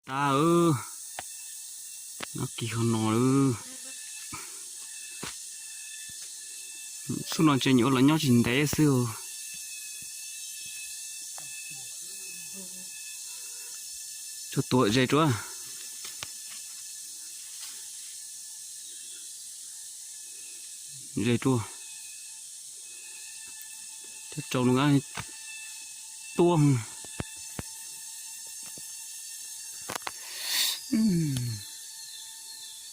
Tab, nyob kis qhov no lawm. Xub no ntshe nyuam los nyob tsis ntev xwb. Tsuag tuam ze rua. Ze rua. Cov rau no tuaj.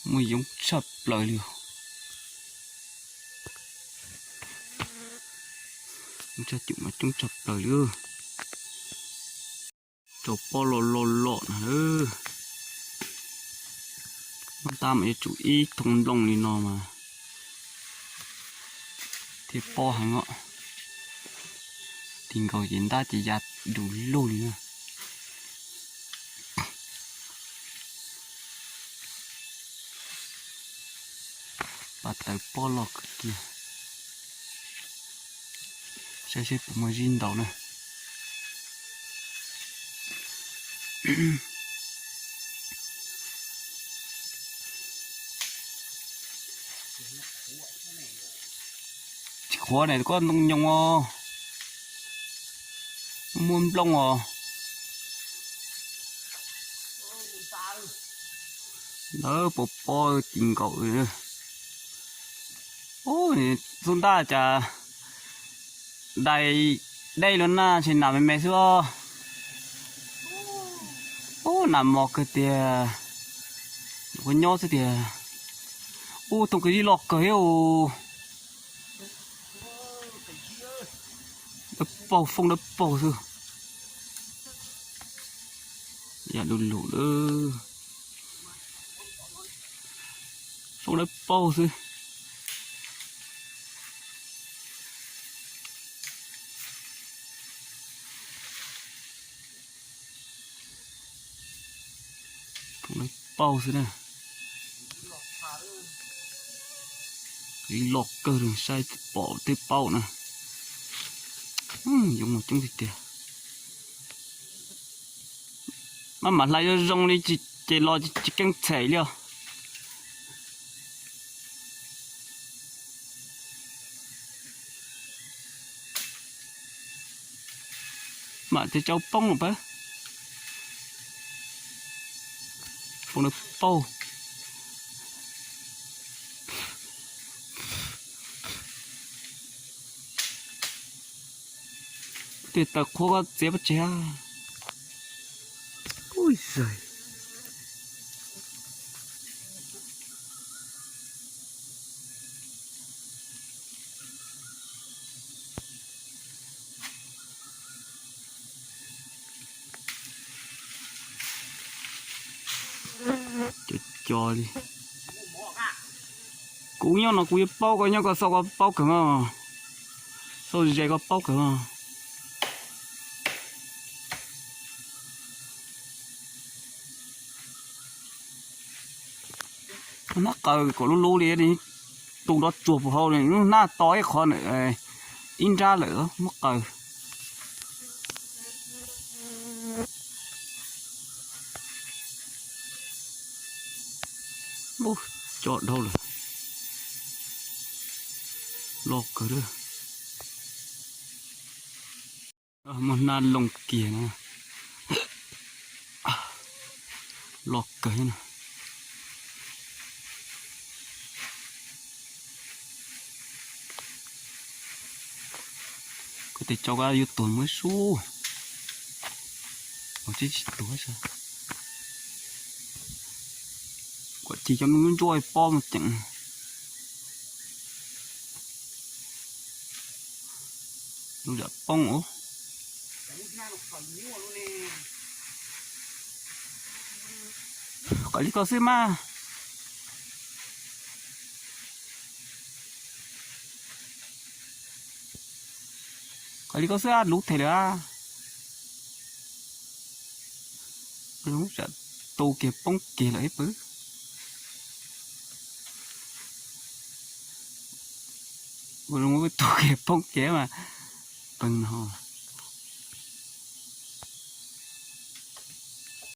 Muaj yoov tshaj plaws li. Coob tshaj cum mas coob tshaj plaws li. Rau pob loj loj loj na. Muab tab mas yuav tsum ib thooj nplooj li no mas thiaj pob heev os. Tis nkaus ces ntab ces ya du lug li na. Pas taws pob loj kawg kiag. Saib seb puas muaj zib ntaus na. Tsis qhuav ne, koj ntoo nyoos os. Muaj nplooj os. Lawv puas pob tis nkaus. Ub, xub ntab cas dai dej los na, ntshe nas me me xwb os. Ub, nas mos kawg tiag. Ua nyob xwb tiag. Ub, thooj kwv zib loj kawg thiab. Dawb paug, foob dawb paug xwb. Yam du lug lawm. Foob dawb paug xwb. Foob dawb paug xwb na. Kwv loj kawg, saib pom twb paub na. Yoov mas coob tiag tiag. Maj mam hlais zoo zoo li, ces los tsis keeb txhem li os. Mam tias tsau poob los pab. Foob dawb paug. Tej taws qhuav koj txiav pov tseg. Ub zais. Co co li. Kuv nyob no kuv yuav paub, koj nyob koj xauj koj paub kawg os. Xauj ze koj paub kawg os. Hnab qaws kom lub lub li, tu nrov tsuag puag hauv li, hnab to ib qho na, ib nrab lawm, muab qaws. Ub, co dhau lawm. Loj kawg. Muaj hnab loo kiag na. Loj kawg na. Koj tes tsau koj yuav tuag muab sub. Ua tsis tsis tuag. Kuam ci cov me ntsuab pob mus ceem. Lub zam poob os. Kom li koj xwb mas. Kom li koj xwb, lub them lawm. Zoo tsam tu kiag poob kiag lawm ib pwg. Ua zoo tu kiag poob kiag mas poob no.